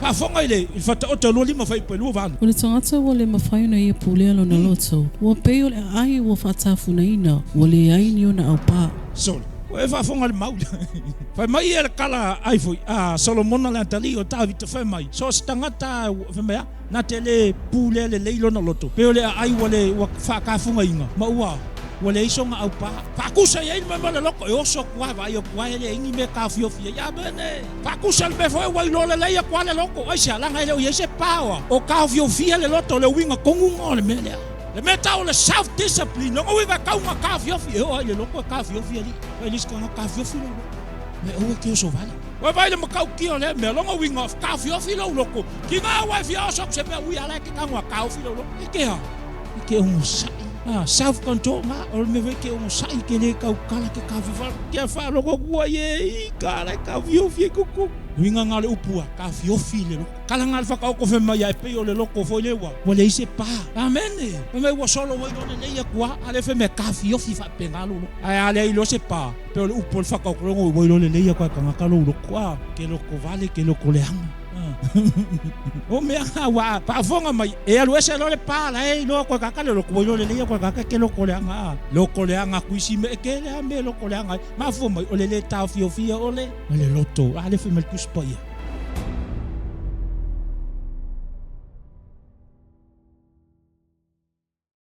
Faafofoga i le Faataoto 25 fuaiupu e 28. O le tagata ua le mafai ona ia pulea lona loto, ua pei o le aai ua faatafunaina, ua leai ni ona aupā. Sole, ua e faafofoga i le mau lea. Fai mai ia le kala ai foi a Solomona le atalii o Tavita, fai mai, so o se tagata lava, fai mai a, na te le pulea lelei lona loto, pei o le aai ua le ua faatafugaina, ma ua ua leai sona aupā. Faatusa i ai le mea ma le loto, e oso atu lava, vaai atu lava e leai ni mea e taofiofi ai. Amene! Faatusa le mea foi ua iloa lelei atu lava le loto. Aisea? Leaga e le o i ai se pa oa o taofiofia le loto, o le uiga tonu lena o le mea lea. Le mea tau o le self discipline, lona uiga e tau ina taofiofi, e oo lava i le loto e taofiofi alii. Fai le isi tagata, taofiofi lou loto. Mea aua e te oso vale. Ua vaai le matautia o lea mea, lona uiga, taofiofi lou loto, tiga ua e fia oso atu se mea ui a la e te tago a taofi lou loto. E te a? E te onosai. Ah, self control nga, o le mea foi e te onosai, e te le tautala, te taofiofi. Kia faalogo atu ai e i ka la e taofiofi ai totonu. Uiga nga o le upu a, taofiofi le loto. Kala nga le whakaoko whe mai a e pei o le loko foi le ua, ua leai se pa. Amene! Fai mai ua solo ua iloa lelei atu a, a le fai mai taofiofi faapena lou loko. Ae a leai loa se pa, pei o le upu o le whakaoko logo ua iloa lelei atu a e tagata lou loko a, ke loko vale, ke loko leaga. O mea nga ua faafofoga mai, e alu ese loa le pa la e iloa atu e tagata le loko, ua iloa lelei atu e tagata ke loko leaga a. Loko leaga atu isi mea, e tele a mea e loko leaga ai. Mafua mai, o le le taofiofia o le, o le loto. A le fai mai le Tusi Paia.